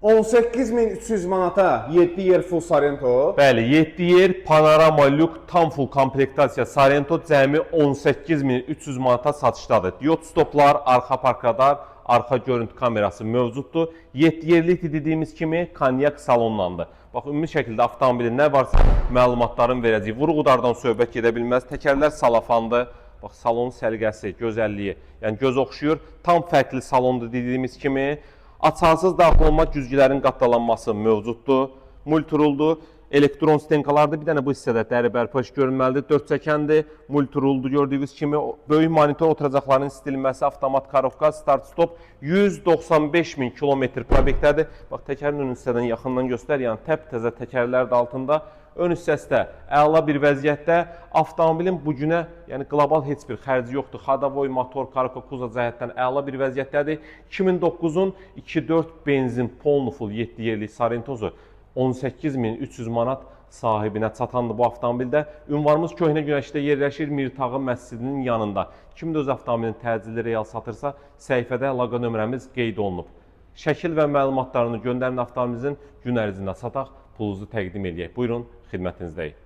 18.300 manata 7 yer full Sorento. Bəli, 7 yer panorama lük tam full komplektasiya Sorento cəmi 18.300 manata satışdadır. Diod stoplar, arxa park radar, arxa görüntü kamerası mövcuddur. 7 yerlikdir dediyimiz kimi konyak salonlandı. Bax, ümumi şəkildə avtomobilin nə varsa məlumatlarını verəcəyik. Vuruq-udardan söhbət gedə bilməz. Təkərlər salafandır. Bax, salonun səliqəsi, gözəlliyi, yəni göz oxşuyur. Tam fərqli salondur dediyimiz kimi. Açarsız daxil olma güzgülərin qatdalanması mövcuddur. Multiruldur. Elektron stenkalardır. Bir dənə bu hissədə dəri bərpaş görünməlidir. 4 çəkəndir. Multiruldur gördüyünüz kimi. Böyük monitor oturacaqların istilməsi, avtomat karovka, start stop 195 min kilometr probekdədir. Bax, təkərin ön hissədən yaxından göstər. Yəni təptəzə təkərlər də altında. Ön hissəsi də əla bir vəziyyətdə. Avtomobilin bu günə, yəni qlobal heç bir xərci yoxdur. Xadavoy, motor, karovka, kuzov cəhətdən əla bir vəziyyətdədir. 2009-un 2.4 benzin polnu full 7 yerlik Sorrentosu 18.300 manat sahibinə çatandı bu avtomobildə. Ünvanımız Köhnə Günəşdə yerləşir, Mirtağı məscidinin yanında. Kim də öz avtomobilini təcili real satırsa, səhifədə əlaqə nömrəmiz qeyd olunub. Şəkil və məlumatlarını göndərin, avtomobilimizin gün ərzində sataq, pulunuzu təqdim eləyək. Buyurun, xidmətinizdəyik.